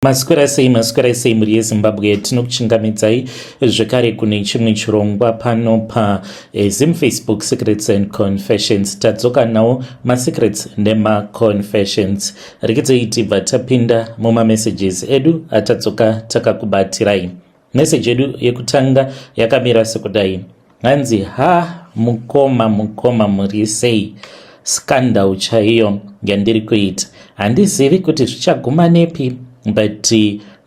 Maswera sei, maswera sei mhuri yeZimbabwe. Tinokuchingamidzai zvekare kune chimwe chirongwa pano paZim Facebook Secrets and Confessions. Tadzoka nawo masecrets nemaconfessions. Rekedzei tibva tapinda mumamessages edu atadzoka takakubatirai. Meseji yedu yekutanga yakamira sekudai. Hanzi, "Ha, mukoma, mukoma, muri sei? Scandal chaiyo yandiri kuita, handizivi kuti zvichaguma nepi, but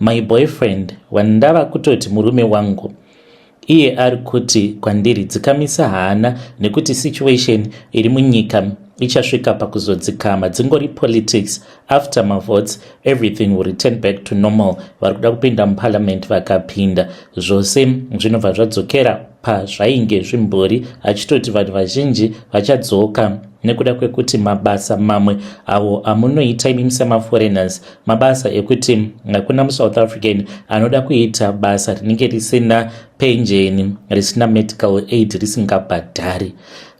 my boyfriend, wandava kutoti murume wangu, iye ari kuti kwandiri dzikamisa hana nekuti situation iri munyika ichasvika pakuzodzikama. Dzingori politics. After mavotes everything will return back to normal. Vari kuda kupinda muparliament, vakapinda zvose zvinobva zvadzokera pazvainge zvimbori." Achitoti vanhu vazhinji vachadzoka nekuda kwekuti mabasa mamwe awo amunoita imimi semaforeigners, mabasa ekuti hakuna muSouth African anoda kuita basa rinenge risina penjeni, risina medical aid, risingabhadhari.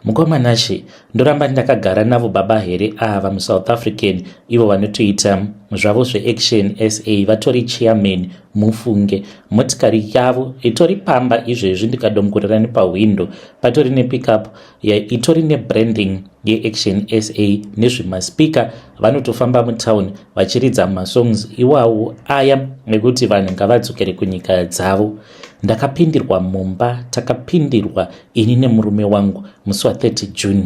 "Mukoma Nashe, ndoramba ndakagara navo baba here ava muSouth African, ivo vanotoita zvavo zveAction SA, vatori chairman? Mufunge, motikari yavo itori pamba izvezvi, ndikadongorera nepahwindo patori nepickup itori nebranding yeAction SA nezvimaspika. Vanotofamba mutauni vachiridza masongs iwawo aya ekuti vanhu ngavadzokere kunyika dzavo. Ndakapindirwa mumba, takapindirwa ini nemurume wangu musi wa30 June.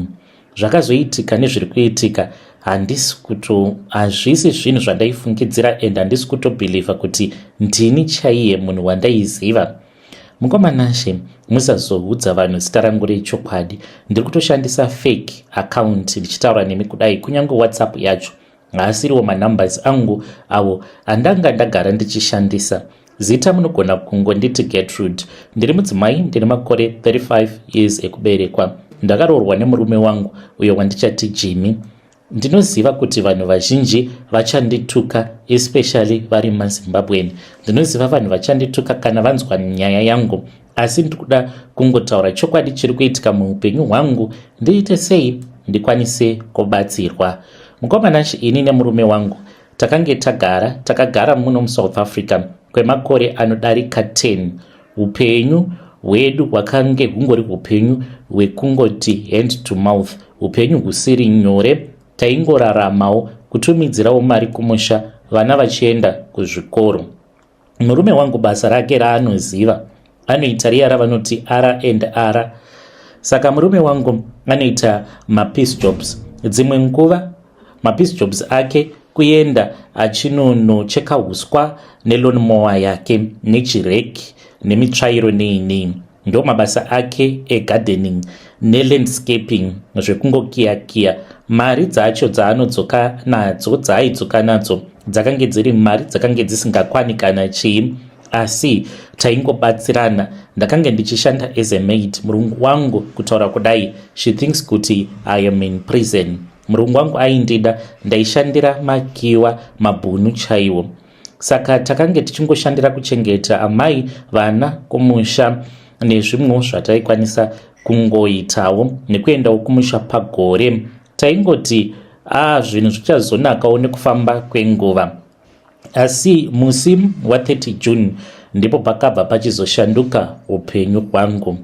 Zvakazoitika nezviri kuitika handisi kuto hazvisi zvinhu zvandaifungidzira and handisi kutobhilivha kuti ndini chaiye munhu wandaiziva. Mukoma Nashe, musazoudza vanhu zita rangu rechokwadi. Ndiri kutoshandisa fake account ndichitaura nemi kudai. Kunyange WhatsApp yacho haasiriwo manumbers angu avo andanga ndagara ndichishandisa. Zita munogona kungonditi Gertrude. Ndiri mudzimai, ndine makore 35 years ekuberekwa. Ndakaroorwa nemurume wangu uyo wandichati Jimmy. Ndinoziva kuti vanhu vazhinji vachandituka, especially vari maZimbabwean. Ndinoziva vanhu vachandituka kana vanzwa nyaya yangu, asi ndikuda kungotaura chokwadi chiri kuitika muupenyu hwangu. Ndiite sei ndikwanise kubatsirwa? Mukoma Nashe, ini nemurume wangu takange tagara, takagara muno muSouth Africa kwemakore anodarika 10. Upenyu hwedu hwakange hungori upenyu hwekungoti hand to mouth, upenyu husiri nyore. Taingoraramawo kutumidzirawo mari kumusha, vana vachienda kuzvikoro. Murume wangu basa rake raanoziva anoita riya ravanoti R and R. Saka murume wangu anoita mapiece jobs. Dzimwe nguva mapiece jobs ake kuenda achinonocheka uswa nelawnmower yake nechireki nemitsvairo nei nei. Ndo mabasa ake egardening nelandscaping, zvekungokiyakiya. Mari dzacho dzaanodzoka nadzo, dzaaidzoka nadzo, dzakange dziri mari dzakange dzisingakwani kana chii, asi taingobatsirana. Ndakange ndichishanda as a maid. Murungu wangu, kutaura kudai, she thinks kuti I am in prison. Murungu wangu aindida, ndaishandira makiwa, mabhunu chaiwo. Saka takange tichingoshandira kuchengeta amai, vana kumusha nezvimwewo zvataikwanisa kungoitawo nekuendawo kumusha pagore. Taingoti a zvinhu zvichazonakawo nekufamba kwenguva. Asi musi wa30 June ndipo pakabva pachizoshanduka upenyu hwangu.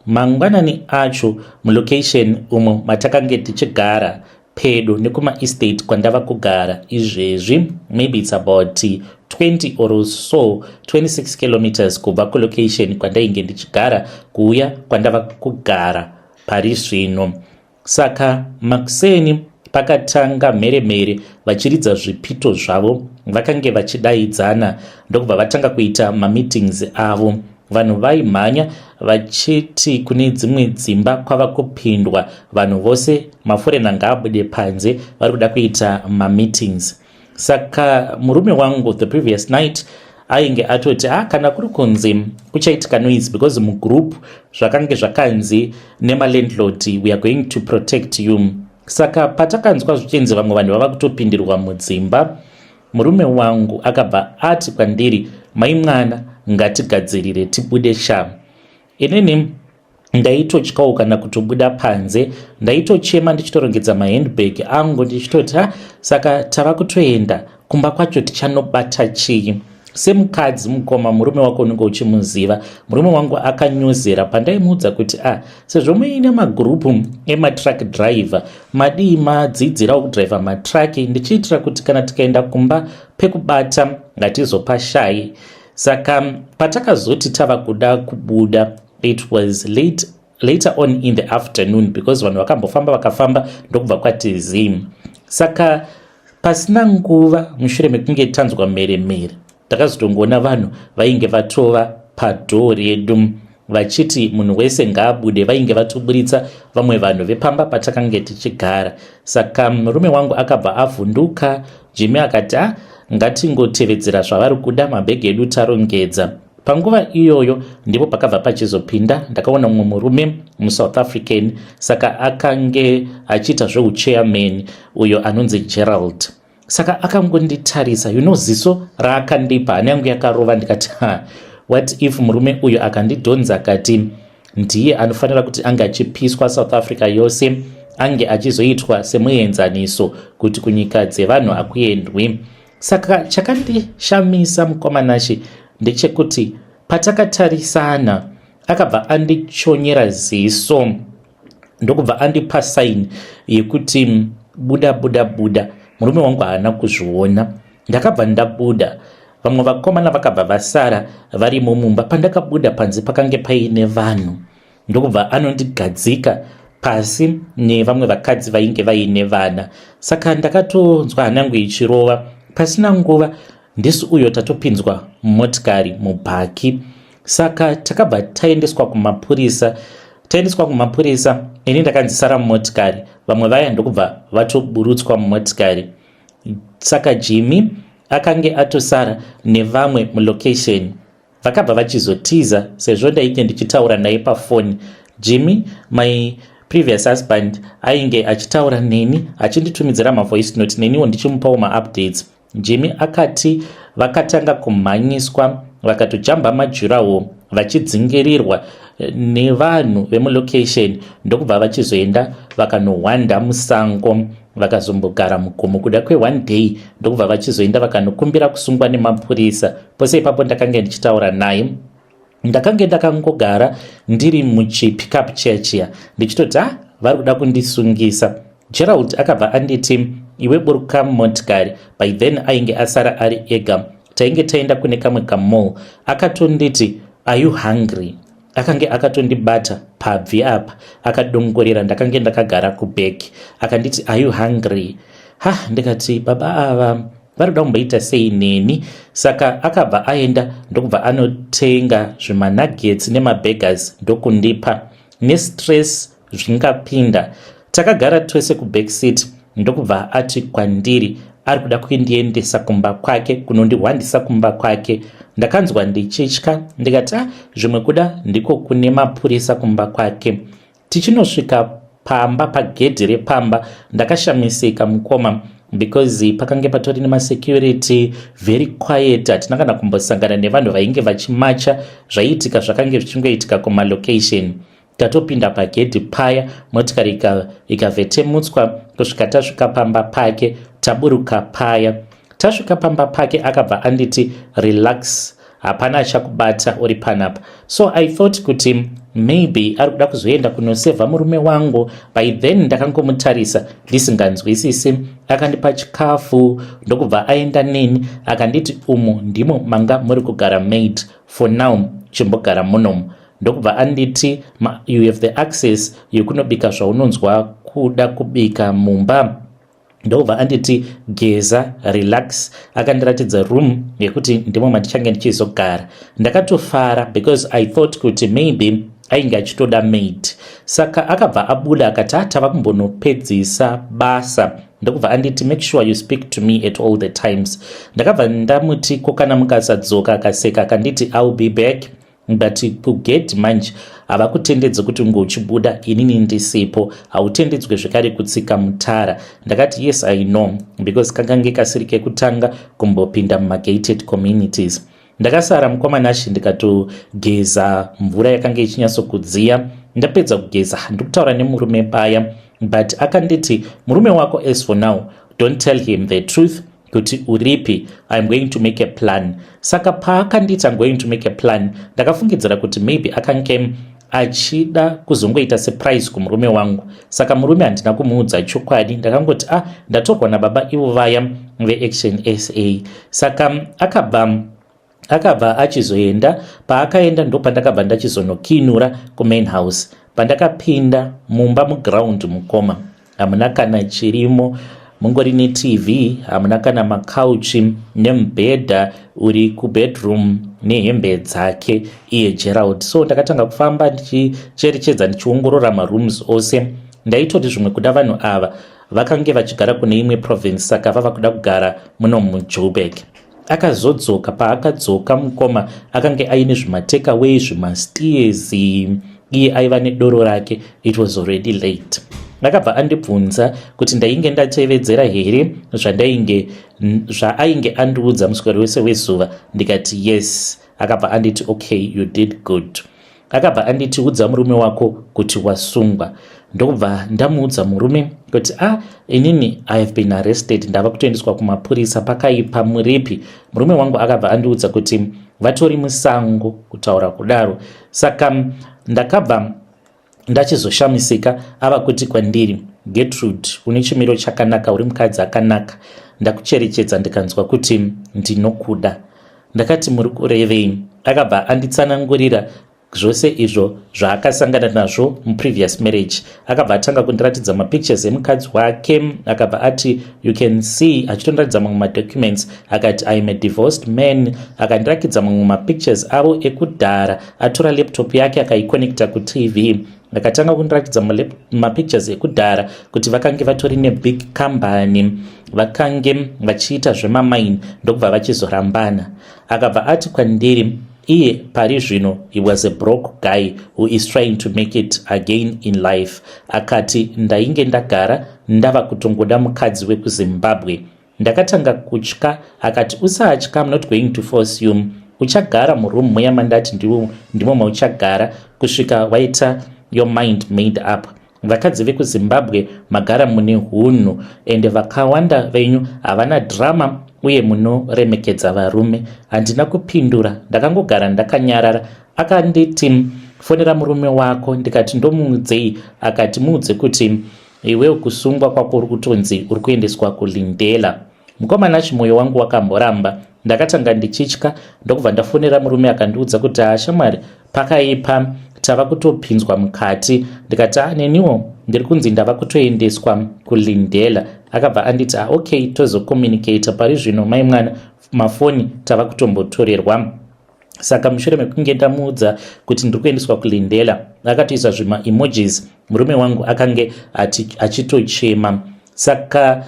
Mangwanani acho, mulocation umo matakange tichigara pedo nekumaestate kwandava kugara izvezvi, maybe it's about 20 or so, 26 kilometers kubva kulocation kwandainge ndichigara kuuya kwandava kugara pari zvino. Saka makuseni pakatanga mheremhere, vachiridza zvipito zvavo, vakange vachidaidzana, ndokubva vatanga kuita mameetings avo. Vanhu vaimhanya vachiti kune dzimwe dzimba kwava kupindwa, vanhu vose maforeigner ngaabude panze, vari kuda kuita mameetings. Saka murume wangu the previous night ainge atoti, ah, kana kuri kunzi kuchaitika noise, because mugroup zvakange zvakanzi nemalandlord, "We are going to protect you." Saka patakanzwa zvichinzi vamwe vanhu vava kutopindirwa mudzimba, murume wangu akabva ati kwandiri, "Mai mwana, ngatigadzirire tibude sha." Inini ndaitotyawo kana kutobuda panze. Ndaitochema ndichitorongedza mahandbag angu, ndichitoti, "Ha, saka tava kutoenda Kumba kwacho tichanobata chii? Semukadzi, mukoma, murume wako unenge uchimuziva. Murume wangu akanyuzera pandaimuudza kuti, "A ah, sezvo muine magurupu ematruck driver, madii madzidzirawo kudhiraivha matraki, ndichiitira kuti kana tikaenda kumba pekubata ngatizopashayi?" Saka patakazoti tava kuda kubuda, it was late, later on in the afternoon, because vanhu vakambofamba, vakafamba, ndokubva kwati zim. Saka pasina nguva mushure mekunge tanzwa mheremhere, takazotongoona vanhu vainge vatova padhoo redu vachiti munhu wese ngaabude. Vainge vatoburitsa vamwe vanhu vepamba patakange tichigara. Saka murume wangu akabva avhunduka. Jimmy akati, "A, ngatingotevedzera zvavari kuda, mabhegi edu tarongedza." Panguva iyoyo ndipo pakabva pachizopinda, ndakaona mumwe murume muSouth African. Saka akange achiita zveuchairman, uyo anonzi Gerald. Saka akangonditarisa, ziso raakandipa, hana yangu yakarova. Ndikati, "Ha, what if murume uyu akandidhonza, akati ndiye anofanira kuti ange achipiswa South Africa yose, ange achizoitwa semuenzaniso kuti kunyika dzevanhu hakuendwi?" Saka chakandishamisa, mukomanashe, ndechekuti patakatarisana, akabva andichonyera ziso, ndokubva andipa sign yekuti, "Buda, buda, buda." Murume wangu haana kuzviona. Ndakabva ndabuda, vamwe vakomana vakabva vasara varimo mumba. Pandakabuda panze, pakange paine vanhu, ndokubva anondigadzika pasi nevamwe vakadzi vainge vaine vana. Saka ndakatonzwa hana yangu ichirova. Pasina nguva, ndisi uyo tatopinzwa mumotikari, mubhaki. Saka takabva taendeswa kumapurisa. Taendeswa kumapurisa, ini ndakanzi sara mumotikari, vamwe vaya ndokubva vatoburutswa mumotikari. Saka Jimmy akange atosara nevamwe mulocation, vakabva vachizotiza sezvo ndainge ndichitaura naye pafoni. Jimmy, my previous husband, ainge achitaura neni, achinditumidzira mavoice note, neniwo ndichimupawo maupdates. Jimmy akati vakatanga kumhanyiswa, vakatojamba madurawall vachidzingirirwa nevanhu vemulocation, ndokubva vachizoenda vakanohwanda musango. Vakazombogara mugomo kuda kwe1 day, ndokubva vachizoenda vakanokumbira kusungwa nemapurisa. Pose ipapo ndakange ndichitaura naye. Ndakange ndakangogara ndiri muchipickup chiya chiya, ndichitoti, "A, vari kuda kundisungisa." Gerald akabva anditi, "Iwe, buruka mumotikari." By then ainge asara ari ega. Tainge taenda kune kamwe kamall. Akatonditi, "Are you hungry?" Akange akatondibata pabvi apa, akadongorera. Ndakange ndakagara kuback. Akanditi, "Are you hungry?" Ha, ndikati, "Baba ava vari kuda kumboita sei neni?" Saka akabva aenda, ndokubva anotenga zvimanuggets nemaburgers, ndokundipa. Nestress zvingapinda. Takagara tose kuback seat, ndokubva ati kwandiri ari kuda kundiendesa kumba kwake, kunondihwandisa kumba kwake. Ndakanzwa ndichitya, ndikati, "A, zvimwe kuda ndiko kune mapurisa kumba kwake." Tichinosvika pamba, pagedhi repamba, ndakashamisika, mukoma, because pakange patori nemasecurity, very quiet. Hatina kana kumbosangana nevanhu vainge vachimacha. Zvaiitika zvakange zvichingoitika kumalocation. Tatopinda pagedhi paya, motikari ikavhetemutswa kusvika tasvika pamba pake. Taburuka paya, tasvika pamba pake, akabva anditi, "Relax, hapana achakubata uri panapa." So I thought kuti maybe ari kuda kuzoenda kunosevha murume wangu. By then ndakangomutarisa ndisinganzwisisi. Akandipa chikafu, ndokubva aenda neni. Akanditi, "Umu ndimo manga muri kugara maid for now, chimbogara munomu." Ndokubva anditi, "You have the access yekunobika zvaunonzwa kuda kubika mumba." Ndokubva anditi, "Geza, relax." Akandiratidza room yekuti ndimo mandichange ndichizogara. Ndakatofara because I thought kuti maybe ainge achitoda maid. Saka akabva abuda, akati, "Atava kumbonopedzisa basa." Ndokubva anditi, "Make sure you speak to me at all the times." Ndakabva ndamuti, "Ko kana mukasadzoka?" Akaseka, akanditi, "I will be back, but kugate manje havakutendedzi kuti unge uchibuda inini ndisipo. Hautendedzwe zvekare kutsika mutara." Ndakati, "Yes, I know," because kakange kasiri kekutanga kumbopinda mumagated communities. Ndakasara, mukomanashi, ndikatogeza. Mvura yakanga ichinyatsokudziya. Ndapedza kugeza, ndikutaura nemurume paya, but akanditi, "Murume wako, as for now, don't tell him the truth Kuti uripi? I'm going to make a plan." Saka paakanditi, "I'm going to make a plan," ndakafungidzira kuti maybe akange achida kuzongoita surprise kumurume wangu. Saka murume handina kumuudza chokwadi. Ndakangoti, "Ah, ndatorwa nababa ivo vaya veAction SA." Saka akabva achizoenda. Paakaenda, ndopandakabva ndachizonokinura kumain house. Pandakapinda mumba, muground, mukoma, hamuna kana chirimo. Mungori neTV, hamuna kana makauchi, nemubhedha uri kubedroom nehembe dzake iye Gerald. So ndakatanga kufamba ndichicherechedza, ndichiongorora marooms ose. Ndaitoti zvimwe kuda vanhu ava vakange vachigara kune imwe province, saka vava kuda kugara muno muJoburg. Akazodzoka. Paakadzoka, mukoma, akange aine zvimatakeway, zvimasteers. Iye aiva nedoro rake. It was already late. Akabva andibvunza kuti ndainge ndatevedzera here zvandainge zvaainge andiudza muswero wese wezuva. Ndikati, "Yes." Akabva anditi, "Okay, you did good." Akabva anditi, "Udza murume wako kuti wasungwa." Ndokubva ndamuudza murume kuti, "A ah, inini I have been arrested, ndava kutoendeswa kumapurisa, pakaipa, muripi?" Murume wangu akabva andiudza kuti vatori musango, kutaura kudaro. Saka ndakabva ndachizoshamisika ava kuti kwandiri, "Gertrude, une chimiro chakanaka, uri mukadzi akanaka. Ndakucherechedza ndikanzwa kuti ndinokuda." Ndakati, "Muri kurevei?" Akabva anditsanangurira zvose izvo zvaakasangana nazvo muprevious marriage. Akabva atanga kundiratidza mapictures emukadzi wake. Akabva ati, "You can see," achitondiratidza mamwe madocuments. Akati, "I am a divorced man." Akandirakidza mamwe mapictures avo ekudhara. Atora laptop yake, akaiconnecta kuTV, akatanga kundiratidza mapictures ekudhara kuti vakange vatori nebig company, vakange vachiita zvemamine, ndokubva vachizorambana. Akabva ati kwandiri iye pari zvino he was a broke guy who is trying to make it again in life. Akati, "Ndainge ndagara ndava kutongoda mukadzi wekuZimbabwe. Ndakatanga kutya." Akati, "Usatya, I'm not going to force you. Uchagara muroom muya mandati ndimo mauchagara kusvika waita your mind made up. Vakadzi vekuZimbabwe magara mune hunhu, ende vakawanda venyu havana drama uye munoremekedza varume." Handina kupindura, ndakangogara ndakanyarara. Akanditi, "Fonera murume wako." Ndikati, "Ndomuudzei?" Akati, "Muudze kuti iwewo kusungwa kwako uri kutonzi uri kuendeswa kuLindela." Mukomana, chimwoyo wangu wakamboramba. Ndakatanga ndichitya, ndokubva ndafonera murume. Akandiudza kuti, "Ashamwari, pakaipa, tava kutopinzwa mukati." Ndikati, "Neniwo ndiri kunzi ndava kutoendeswa kuLindela." Akabva anditi, "Ah, okay, tozocommunicata. Pari zvino, mai mwana, mafoni tava kutombotorerwa." Saka mushure mekunge ndamuudza kuti ndiri kuendeswa kuLindela, akatoisa zvimaemojis. Murume wangu akange achitochema. Saka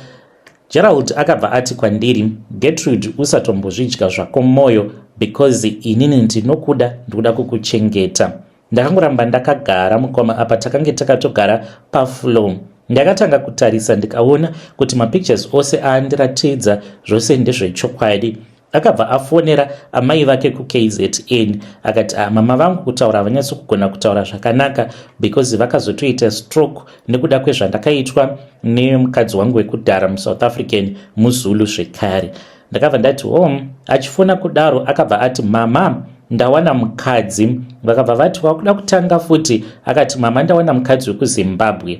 Gerald akabva ati kwandiri, "Gertrude, usatombozvidya zvako mwoyo because inini ndinokuda, ndikuda kukuchengeta." Ndakangoramba ndakagara, mukoma. Apa takange takatogara pafloor. Ndakatanga kutarisa, ndikaona kuti mapictures ose aandiratidza zvose ndezvechokwadi. Akabva afonera amai vake kuKZN. Akati, "Ah, mama vangu kutaura havanyatsi kugona kutaura zvakanaka because vakazotoita stroke nekuda kwezvandakaitwa nemukadzi wangu wekudhara, muSouth African, muZulu zvekare." Ndakabva ndati, "Oh." Achifona kudaro, akabva ati, "Mama, ndawana mukadzi." Vakabva vati, "Wakuda kutanga futi?" Akati, "Mama, ndawana mukadzi wekuZimbabwe."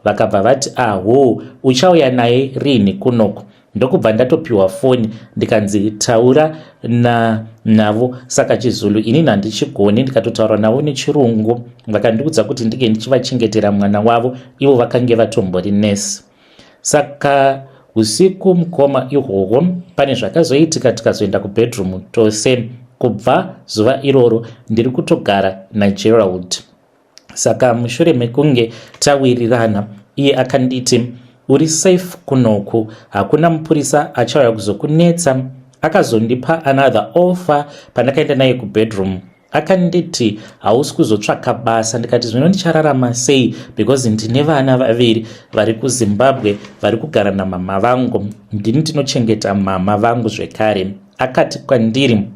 Vakabva vati, "Aho, uchauya naye rini kunoko?" Ndokubva ndatopiwa foni, ndikanzi, "Taura navo." Saka chiZulu inini handichigoni, ndikatotaura navo nechirungu. Vakandiudza kuti ndinge ndichivachengetera mwana wavo. Ivo vakange vatombori nesi. Saka usiku, mukoma, ihwohwo pane zvakazoitika, tikazoenda kubedroom tose. Kubva zuva iroro ndiri kutogara naGerald. Saka mushure mekunge tawirirana, iye akanditi, "Uri safe kunoku, hakuna mupurisa achauya kuzokunetsa." Akazondipa another offer. Pandakaenda naye kubedroom, akanditi, "Hausi kuzotsvaka basa?" Ndikati, "Zvino ndichararama sei? Because ndine vana vaviri vari kuZimbabwe vari kugara namama vangu, ndini ndinochengeta mama vangu zvekare." Akati kwandiri,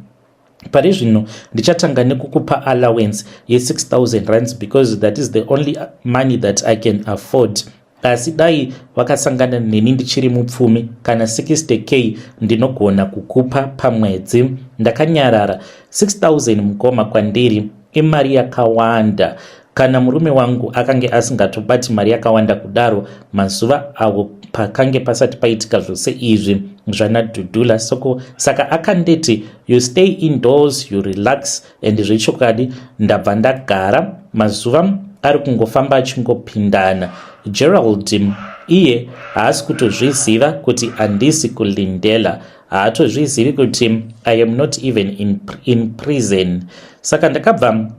"Pari zvino ndichatanga nekukupa allowance ye6000 rands because that is the only money that I can afford." Asi dai wakasangana neni ndichiri mupfumi kana 60k ndinogona kukupa pamwedzi. Ndakanyarara. 6000 mukoma kwandiri imari yakawanda. Kana murume wangu akange asingatobati mari yakawanda kudaro mazuva awo pakange pasati paitika zvose izvi zvanaDhudhula. Soko saka akanditi you stay indoors you relax and zvechokwadi ndabva ndagara mazuva ari kungofamba achingopindana. Gerald iye haasi kutozviziva kuti handisi kulindela, haatozvizivi kuti I am not even in prison. Saka ndakabva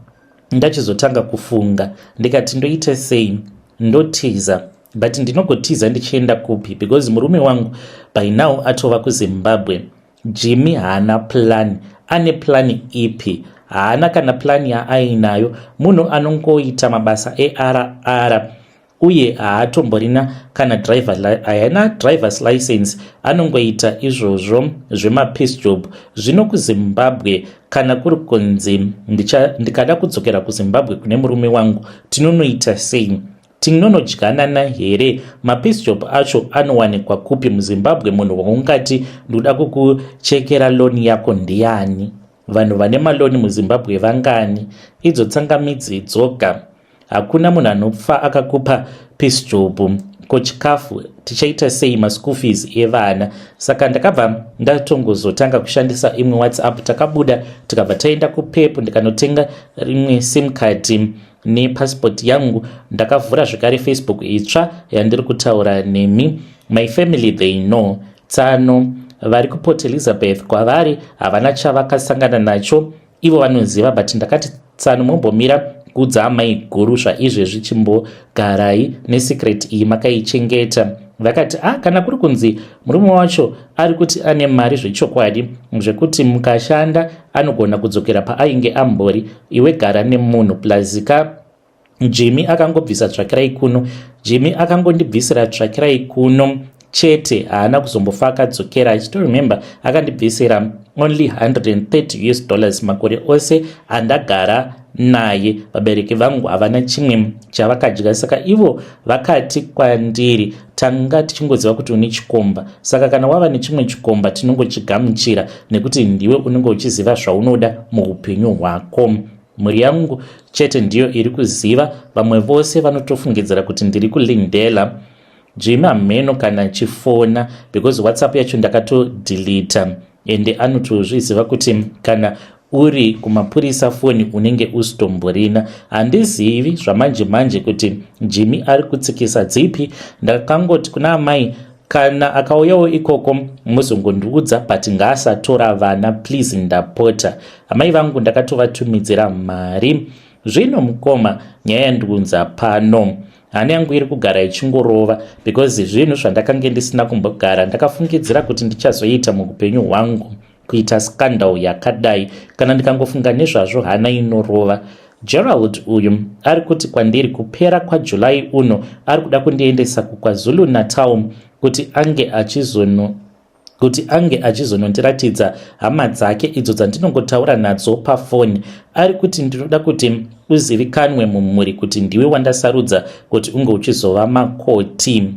ndachizotanga kufunga ndikati ndoita sei, ndotiza, but ndinogotiza ndichienda kupi? Because murume wangu by now atova kuZimbabwe. Jimmy haana plan. Ane plan ipi? Haana kana plan yaainayo. Munhu anongoita mabasa err uye haatomborina kana driver, haana drivers license, anongoita izvozvo zvemapiece job. Zvino kuZimbabwe kana kuri kunzi ndikada kudzokera kuZimbabwe kune murume wangu, tinonoita sei? Tinonodyanana here? Mapiece job acho anowanikwa kupi muZimbabwe? Munhu waungati ndoda kukuchekera loan yako ndiani? Vanhu vane maloan muZimbabwe vangani? Idzo tsangamidzi dzoga. Hakuna munhu anofa akakupa piece job. Ko chikafu tichaita sei? Maschool fees evana? Saka ndakabva ndatongozotanga kushandisa imwe WhatsApp. Takabuda tikabva taenda kuPep, ndikanotenga rimwe sim card nepassport yangu. Ndakavhura zvekare Facebook itsva yandiri kutaura nemi. My family, they know. Tsano vari kuPort Elizabeth kwavari havana chavakasangana nacho, ivo vanoziva, but ndakati tsano mumbomira kuudza amai guru zvaizvezvi, chimbogarai nesecret iyi makaichengeta. Vakati ah, kana kuri kunzi murume wacho ari kuti ane mari zvechokwadi zvekuti mukashanda anogona kudzokera paainge ambori, iwe gara nemunhu. Plus ka Jimmy akangobvisa tsvakirai kuno. Jimmy akangondibvisira tsvakirai kuno chete, haana kuzombofa akadzokera. Achitoremember akandibvisira only 130 US dollars makore ose andagara naye. Vabereki vangu havana chimwe chavakadya. Saka ivo vakati kwandiri, tanga tichingoziva kuti une chikomba, saka kana wava nechimwe chikomba tinongochigamuchira nekuti ndiwe unenge uchiziva zvaunoda muupenyu hwako. Mhuri yangu chete ndiyo iri kuziva, vamwe vose vanotofungidzira kuti ndiri kulindela. Jimmy hameno kana chifona because WhatsApp yacho ndakatodeleta, ende anotozviziva kuti kana uri kumapurisa foni unenge usitomborina. Handizivi zvamanje manje kuti Jimmy ari kutsikisa dzipi. Ndakangoti kuna amai kana akauyawo ikoko muzongondiudza, but ngaasatora vana please, ndapota. Amai vangu ndakatovatumidzira mari. Zvino mukoma, nyaya yandiunza pano, hana yangu iri kugara ichingorova because zvinhu zvandakange ndisina kumbogara ndakafungidzira kuti ndichazoita muupenyu hwangu, kuita scandal yakadai. Kana ndikangofunga nezvazvo hana inorova. Gerald uyu ari kuti kwandiri kupera kwaJuly uno ari kuda kundiendesa kuKwaZulu Natal kuti ange achizonondiratidza hama dzake idzo dzandinongotaura nadzo pafoni. Ari kuti ndinoda kuti uzivikanwe mumhuri kuti ndiwe wandasarudza kuti unge uchizova makoti.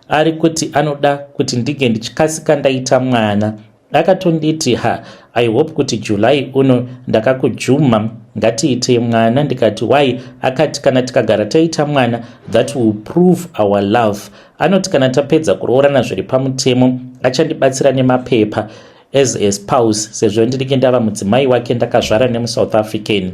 Ari kuti anoda kuti ndinge ndichikasika ndaita mwana. Akatonditi ha, I hope kuti July uno ndakakujuma, ngatiite mwana. Ndikati why? Akati kana tikagara taita mwana, that will prove our love. Anoti kana tapedza kuroorana zviri pamutemo achandibatsira nemapepa as a spouse, sezvo ndinenge ndava mudzimai wake, ndakazvara nemuSouth African.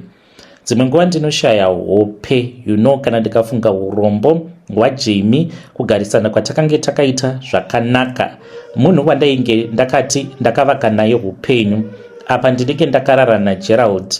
Dzimwe nguva ndinoshaya hope, kana ndikafunga urombo hwaJimmy, kugarisana kwatakange takaita zvakanaka, munhu wandainge ndakati ndakavaka naye upenyu. Apa ndinenge ndakarara naGerald.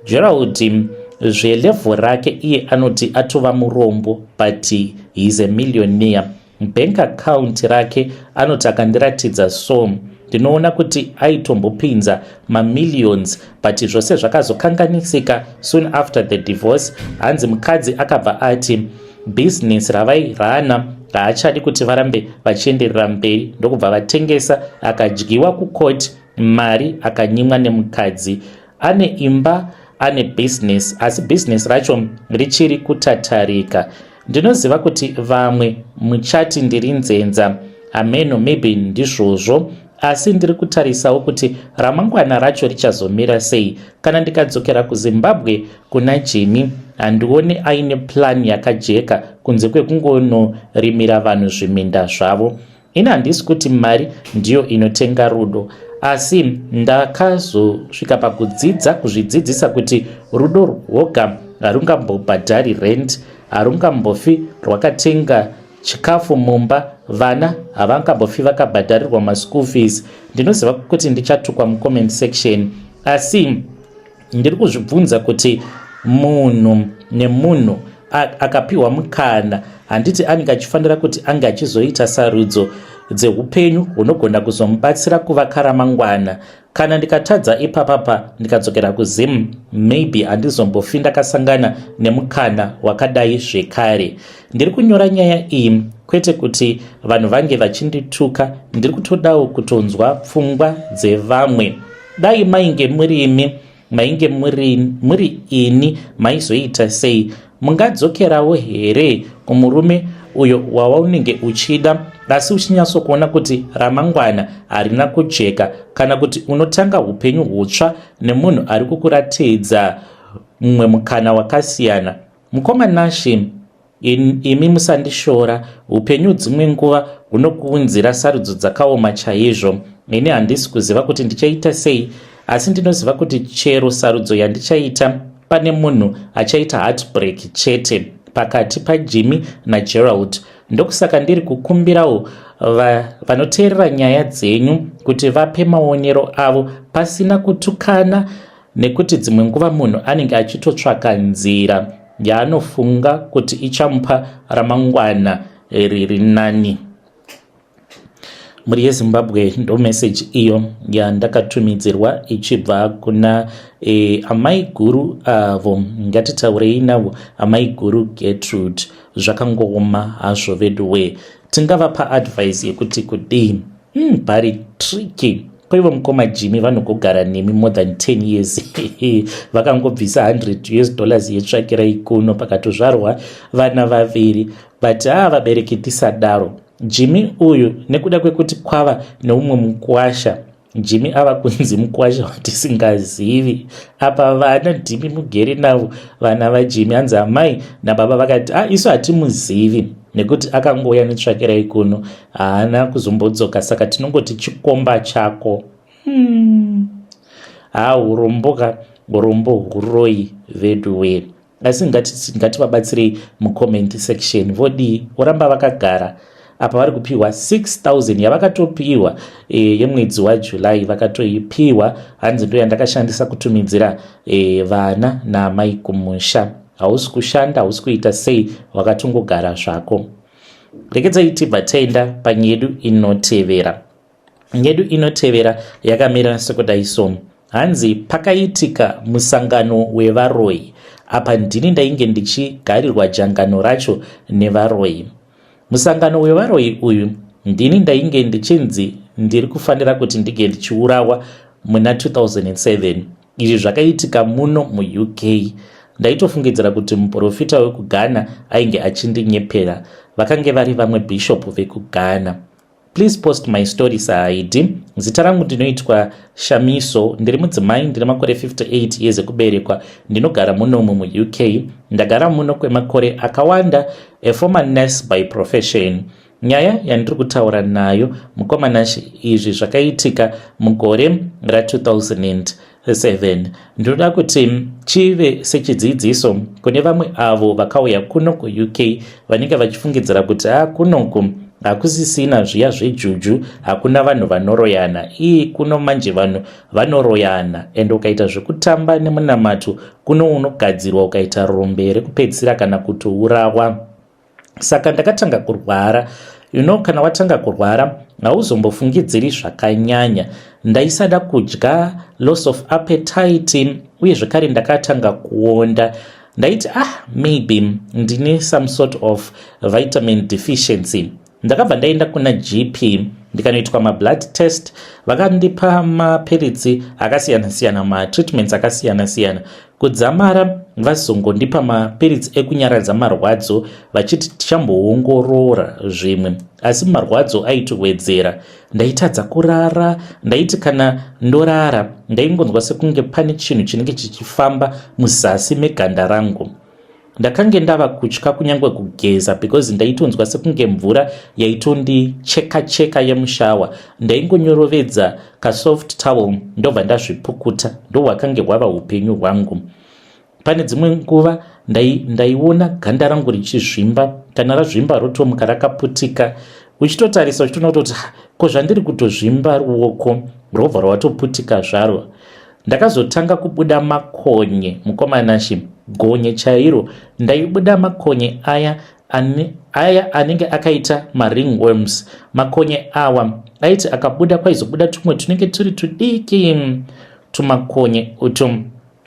Gerald zvelevel rake iye anoti atova murombo, but he is a millionaire. Bank account rake anoti akandiratidza, so ndinoona kuti aitombopinza mamillions, but zvose zvakazokanganisika soon after the divorce. Hanzi mukadzi akabva ati bhizinesi ravairana haachadi kuti varambe vachienderera mberi, ndokubva vatengesa. Akadyiwa kukoti mari, akanyimwa nemukadzi. Ane imba, ane bhizinesi, asi bhizinesi racho richiri kutatarika. Ndinoziva kuti vamwe muchati ndiri nzenza, hameno, maybe ndizvozvo, asi ndiri kutarisawo kuti ramangwana racho richazomira sei. Kana ndikadzokera kuZimbabwe kuna Jimmy, handioni aine plan yakajeka kunze kwekungonorimira vanhu zviminda zvavo. Ini handisi kuti mari ndiyo inotenga rudo, asi ndakazosvika pakudzidza kuzvidzidzisa kuti rudo rwoga harungambobhadhari rent, harungambofi rwakatenga chikafu mumba, vana havangambofi vakabhadharirwa maschool fees. Ndinoziva kuti ndichatukwa mucomment section, asi ndiri kuzvibvunza kuti munhu nemunhu akapiwa mukana, handiti anenge achifanira kuti ange achizoita sarudzo dzeupenyu hunogona kuzomubatsira kuvaka ramangwana? Kana ndikatadza ipapapa, ndikadzokera kuZim, maybe handizombofi ndakasangana nemukana wakadai zvekare. Ndiri kunyora nyaya iyi kwete kuti vanhu vange vachindituka, ndiri kutodawo kutonzwa pfungwa dzevamwe. Dai mainge murimi, mainge muri ini, maizoita sei? Mungadzokerawo here kumurume uyo waunenge uchida, asi uchinyatsokuona kuti ramangwana harina kujeka, kana kuti unotanga upenyu hutsva nemunhu ari kukuratidza mumwe mukana wakasiyana? Mukoma Nashi, imi musandishora, upenyu dzimwe nguva hunokuunzira sarudzo dzakaoma chaizvo. Ini handisi kuziva kuti ndichaita sei, asi ndinoziva kuti chero sarudzo yandichaita, pane munhu achaita heartbreak chete pakati paJimmy naGerald. Ndokusaka ndiri kukumbirawo vanoteerera nyaya dzenyu kuti vape maonero avo pasina kutukana, nekuti dzimwe nguva munhu anenge achitotsvaka nzira yaanofunga kuti ichamupa ramangwana riri nani. Mhuri yeZimbabwe, ndo meseji iyo yandakatumidzirwa ichibva kuna amai guru avo. Ngatitaurei navo, amai guru Gertrude. Zvakangooma hazvo veduwe. Tingavapa advice yekuti kudii? Pari tricky. Koivo mukoma Jimmy vanogogara nemi more than 10 years, vakangobvisa 100 US dollars yetsvakirai kuno, pakatozvarwa vana vaviri. But aa, vabereki tisadaro. Jimmy uyu, nekuda kwekuti kwava neumwe mukwasha, Jimmy ava kunzi mukwasha watisingazivi. Apa vana ndimi mugere navo, vana vaJimmy. Hanzi amai nababa vakati, "A, isu hatimuzivi nekuti akangouya netsvakirai kuno, haana kuzombodzoka, saka tinongoti chikomba chako." Ha, urombo ka, urombo huroi veduwe. Asi ngativabatsirei mucomment section. Vodii? Voramba vakagara apa vari kupiwa 6000 yavakatopiwa yemwedzi waJuly, vakatoipiwa. Hanzi, "Ndo yandakashandisa kutumidzira vana naamai kumusha." Hausi kushanda, hausi kuita sei, wakatongogara zvako. Rekedzai tibva taenda panyedu inotevera. Nyedu inotevera yakamira sekudai so. Hanzi pakaitika musangano wevaroi apa, ndini ndainge ndichigarirwa jangano racho nevaroi. Musangano wevaroi uyu, ndini ndainge ndichinzi ndiri kufanira kuti ndinge ndichiurawa muna 2007. Izvi zvakaitika muno muUK. Ndaitofungidzira kuti muprofita wekuGhana ainge achindinyepera. Vakange vari vamwe bishop vekuGhana. Please post my story said. Zita rangu ndinoitwa Shamiso, ndiri mudzimai, ndine makore 58 years ekuberekwa. Ndinogara munomu muUK, ndagara muno kwemakore akawanda. A former nurse by profession. Nyaya yandiri kutaura nayo, mukoma Nashi, izvi zvakaitika mugore ra2007. Ndinoda kuti chive sechidzidziso kune vamwe avo vakauya kuno kuUK vanenge vachifungidzira kuti a, kunoku hakusisina zviya zvejuju, hakuna vanhu vanoroyana. Ii, kuno manje vanhu vanoroyana, and ukaita zvekutamba nemunamato kuno unogadzirwa ukaita rombe rekupedzisira kana kutourawa. Saka ndakatanga kurwara. Kana watanga kurwara hauzombofungidziri zvakanyanya. Ndaisada kudya, loss of appetite, uye zvekare ndakatanga kuonda. Ndaiti, "Ah, maybe ndine some sort of vitamin deficiency." Ndakabva ndaenda kuna GP, ndikanoitwa mablood test, vakandipa mapiritsi akasiyana-siyana, matreatments akasiyana-siyana, kudzamara vazongondipa mapiritsi ekunyaradza marwadzo vachiti tichamboongorora zvimwe, asi marwadzo aitowedzera. Ndaitadza kurara, ndaiti kana ndorara ndaingonzwa sekunge pane chinhu chinenge chichifamba muzasi meganda rangu. Ndakange ndava kutya kunyange kugeza because ndaitonzwa sekunge mvura yaitondicheka cheka yemushawa. Ndaingonyorovedza kasoft towel ndobva ndazvipukuta, ndohwakange hwava upenyu hwangu. Pane dzimwe nguva ndaiona ganda rangu richizvimba, kana razvimba rotomuka rakaputika. Uchitotarisa uchitoona kutoti ko zvandiri kutozvimba ruoko rwobva rwatoputika zvaro. Ndakazotanga kubuda makonye mukoma Nashe, gonye chairo. Ndaibuda makonye aya aya anenge akaita maringworms. Makonye awa aiti akabuda kwaizobuda tumwe tunenge turi tudiki tumakonye utu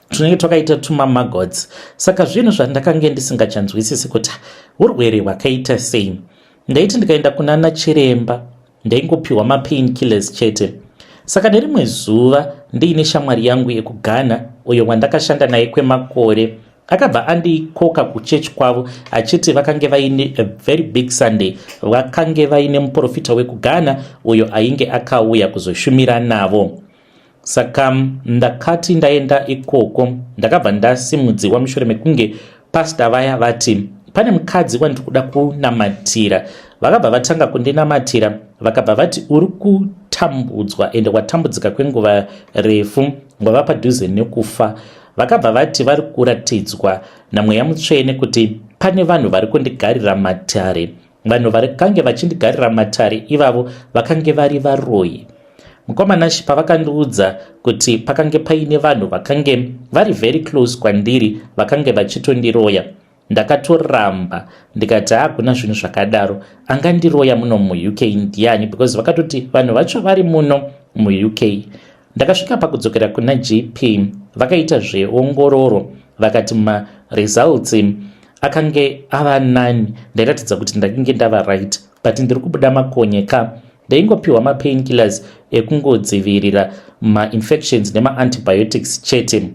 tunenge twakaita tumamagods. Saka zvinhu zvandakange ndisingachanzwisisi kuti urwere hwakaita sei. Ndaiti ndikaenda kunana chiremba ndaingopiwa mapain killers chete. Saka nerimwe zuva ndiine shamwari yangu yekuGhana uyo wandakashanda naye kwemakore, akabva andikoka kuchechi kwavo achiti vakange vaine a very big Sunday, vakange vaine muprofita wekuGhana uyo ainge akauya kuzoshumira navo. Saka ndakati ndaenda ikoko, ndakabva ndasimudziwa mushure mekunge pasta vaya vati pane mukadzi wandiri kuda kunamatira. Vakabva vatanga kundinamatira, vakabva vati uri kutambudzwa ende watambudzika kwenguva refu, wava padhuze nekufa. Vakabva vati vari kuratidzwa namweya mutsvene kuti pane vanhu vari kundigarira matare. Vanhu vakange vachindigarira matare ivavo vakange vari varoyi. Mukoma Nashi, pavakandiudza kuti pakange paine vanhu vakange vari very close kwandiri vakange vachitondiroya, ndakatoramba ndikati hakuna zvinhu zvakadaro, angandiroya muno muUK ndiani? Because vakatoti vanhu vacho vari muno muUK. Ndakasvika pakudzokera kuna GP, vakaita zveongororo, vakati maresults akange ava nani. Ndairatidza kuti ndakange ndava right, but ndiri kubuda makonye ka. Ndaingopiwa mapain killers ekungodzivirira mainfections nemaantibiotics chete.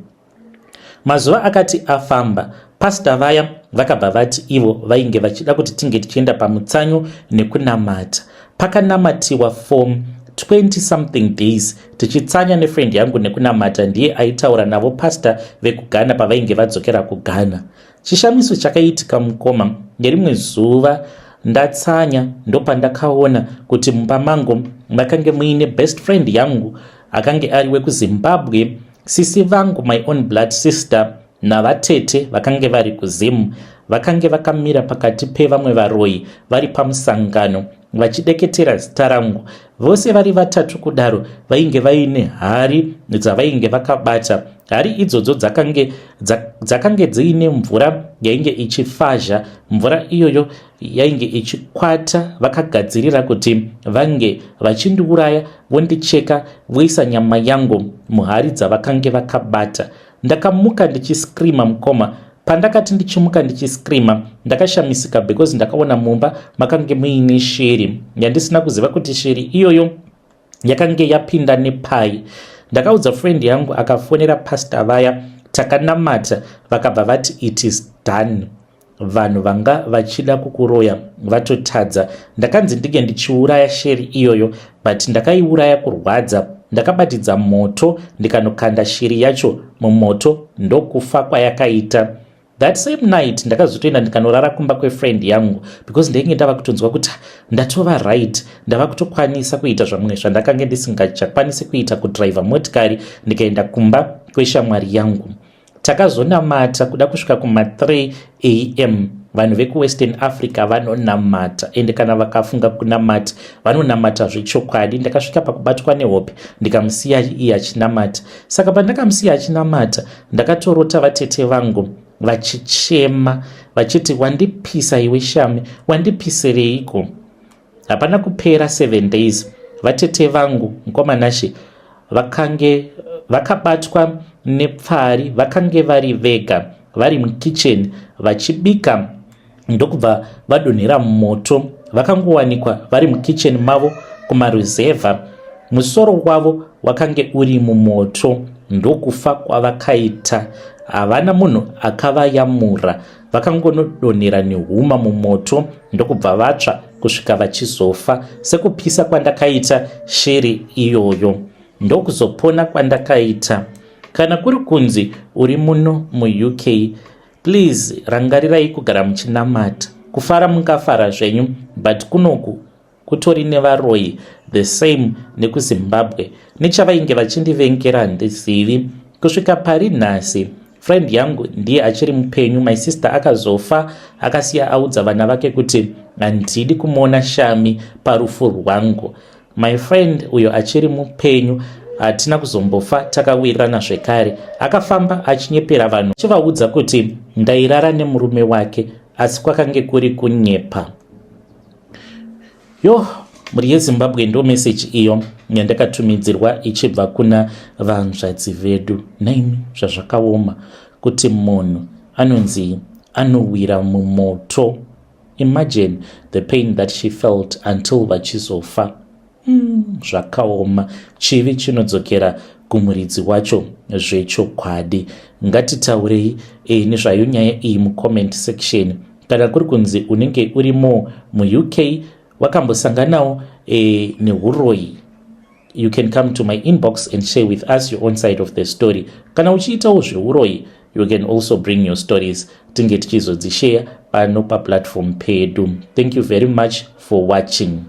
Mazuva akati afamba, pasta vaya vakabva vati ivo vainge vachida kuti tinge tichienda pamutsanyo nekunamata. Pakanamatiwa for 20 something days tichitsanya nefriend yangu nekunamata. Ndiye aitaura navo pasta vekuGhana pavainge vadzokera kuGhana. Chishamiso chakaitika mukoma, nerimwe zuva ndatsanya ndopandakaona kuti mumba mangu makange muine best friend yangu akange ari wekuZimbabwe, sisi vangu, my own blood sister, navatete vakange vari kuZimu, vakange vakamira pakati pevamwe varoyi vari pamusangano vachideketera zita rangu. Vose vari vatatu kudaro vainge vaine hari dzavainge vakabata. Hari idzodzo dzakange dziine mvura yainge ichifazha. Mvura iyoyo yainge ichikwata, vakagadzirira kuti vange vachindiuraya, vondicheka, voisa nyama yangu muhari dzavakange vakabata. Ndakamuka ndichiscreama mukoma. Pandakati ndichimuka ndichiscreama, ndakashamisika because ndakaona mumba makange muine shiri yandisina kuziva kuti shiri iyoyo yakange yapinda nepai. Ndakaudza friend yangu, akafonera pasta vaya, takanamata, vakabva vati it is done, vanhu vanga vachida kukuroya vatotadza. Ndakanzi ndinge ndichiuraya sheri iyoyo, but ndakaiuraya kurwadza. Ndakabatidza moto ndikanokanda shiri yacho mumoto, ndokufa kwayakaita. That same night ndakazotoenda ndikanorara kumba kwefriend yangu because ndainge ndava kutonzwa kuti ndatova right, ndava kutokwanisa kuita zvamwe zvandakange ndisingachakwanisi kuita, kudhiraivha motikari. Ndikaenda kumba kweshamwari yangu, takazonamata kuda kusvika kuma3 am. Vanhu vekuWestern Africa vanonamata, ende kana vakafunga kunamata vanonamata zvechokwadi. Ndakasvika pakubatwa nehope, ndikamusiya iye achinamata. Saka pandakamusiya achinamata, ndakatorota vatete vangu vachichema vachiti, "Wandipisa iwe Shami, wandipisireiko?" Hapana kupera 7 days, vatete vangu, mukoma Nashe, vakange vakabatwa nepfari. Vakange vari vega vari mukicheni vachibika, ndokubva vadonhera mumoto. Vakangowanikwa vari mukicheni mavo kumaruzevha, musoro wavo wakange uri mumoto. Ndokufa kwavakaita. Havana munhu akavayamura, vakangonodonhera nehuma mumoto ndokubva vatsva kusvika vachizofa. Sekupisa kwandakaita shiri iyoyo, ndokuzopona kwandakaita. Kana kuri kunzi uri muno muUK, please rangarirai kugara muchinamata. Kufara mungafara zvenyu, but kunoku kutori nevaroyi, the same nekuZimbabwe. Nechavainge vachindivengera handizivi. Kusvika pari nhasi friend yangu ndiye achiri mupenyu. My sister akazofa akasiya audza vana vake kuti handidi kumuona shami parufu rwangu. My friend uyo achiri mupenyu. Hatina kuzombofa takawirirana zvekare. Akafamba achinyepera vanhu achivaudza kuti ndairara nemurume wake, asi kwakange kuri kunyepa. Yo, mhuri yeZimbabwe, ndo meseji iyo yandakatumidzirwa ichibva kuna vanzvadzi vedu. Naimi, zvazvakaoma kuti munhu anonzi anowira mumoto. Imagine the pain that she felt until vachizofa. Zvakaoma. Chivi chinodzokera kumuridzi wacho zvechokwadi. Ngatitaurei nezvayo nyaya iyi mucomment section. Kana kuri kunzi unenge urimo muUK, wakambosanganawo neuroyi, you can come to my inbox and share with us your own side of the story. Kana uchiitawo zveuroyi, you can also bring your stories, tinge tichizodzishare pano paplatform pedu. Thank you very much for watching.